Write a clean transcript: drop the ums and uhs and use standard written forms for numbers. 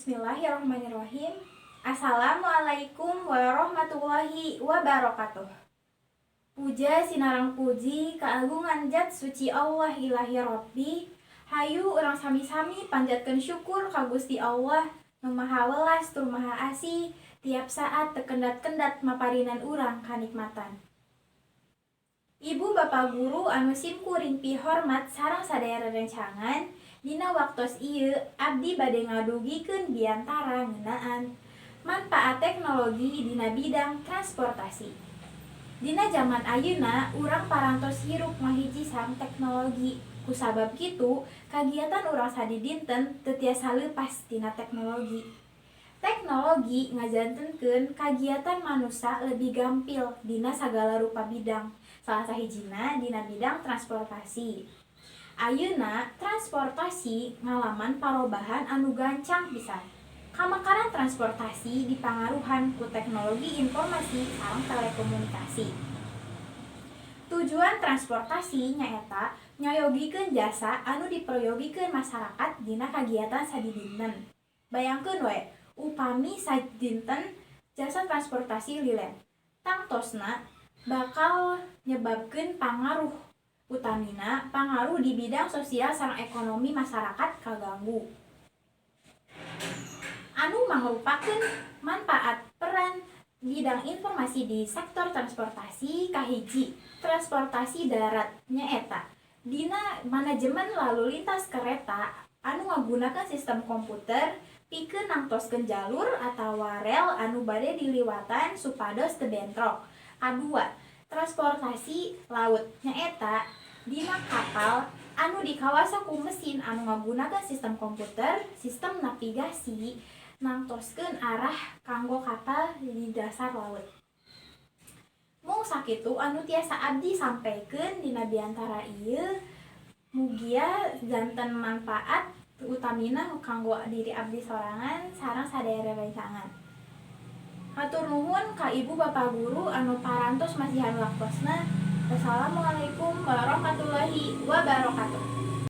Bismillahirrahmanirrahim. Assalamualaikum warahmatullahi wabarakatuh. Puja sinareng puji kagungan Zat suci Allah Ilahi Rabbi. Hayu urang sami-sami panjatkeun syukur ka Gusti Allah nu Maha Welas tur Maha Asih, tiap saat teu kendat-kendat maparinan urang kanikmatan. Ibu Bapak guru anu simkuring pihormat sareng sadaya rerencangan, dina waktos ieu abdi bade ngadugikeun biantara ngeunaan manfaat teknologi dina bidang transportasi. Dina jaman ayeuna urang parantos hirup ngahiji sareng teknologi. Kusabab kitu, kagiatan urang sadidinten teu tiasa leupas tina teknologi. Teknologi ngajantenkeun kagiatan manusa lebih gampil dina sagala rupa bidang, salah sahijina dina bidang transportasi. Ayeuna transportasi ngalaman parobahan anu gancang pisan. Kamekaran transportasi dipangaruhan ku teknologi informasi sareng telekomunikasi. Tujuan transportasi nyaeta nyayogikeun jasa anu diperyogikeun masyarakat dina kagiatan sadidinten. Bayangkeun we, upami sadinten jasa transportasi lilin, tangtosna bakal nyebabkeun pangaruh, utamina pangaruh di bidang sosial sareng ekonomi masyarakat kaganggu. Anu mangrupakeun manfaat peran bidang informasi di sektor transportasi, kahiji, transportasi darat, nyaeta dina manajemen lalu lintas kereta anu ngagunakeun sistem komputer pikeun nangtoskeun jalur atawa rel anu bade diliwatan supados teu bentrok. Kadua, transportasi laut, nyaeta dina kapal anu dikawasa ku mesin anu ngagunakeun sistem komputer, sistem navigasi nangtoskeun arah kanggo kapal di dasar laut. Mung sakitu anu tiasa abdi sampaikan dina biantara ieu, mugia janten manfaat, utamina kanggo diri abdi sorangan sareng sadaya rerencangan. Hatur nuhun ka ibu bapak guru anu parantos masihan waktosna. Wassalamualaikum warahmatullahi wabarakatuh.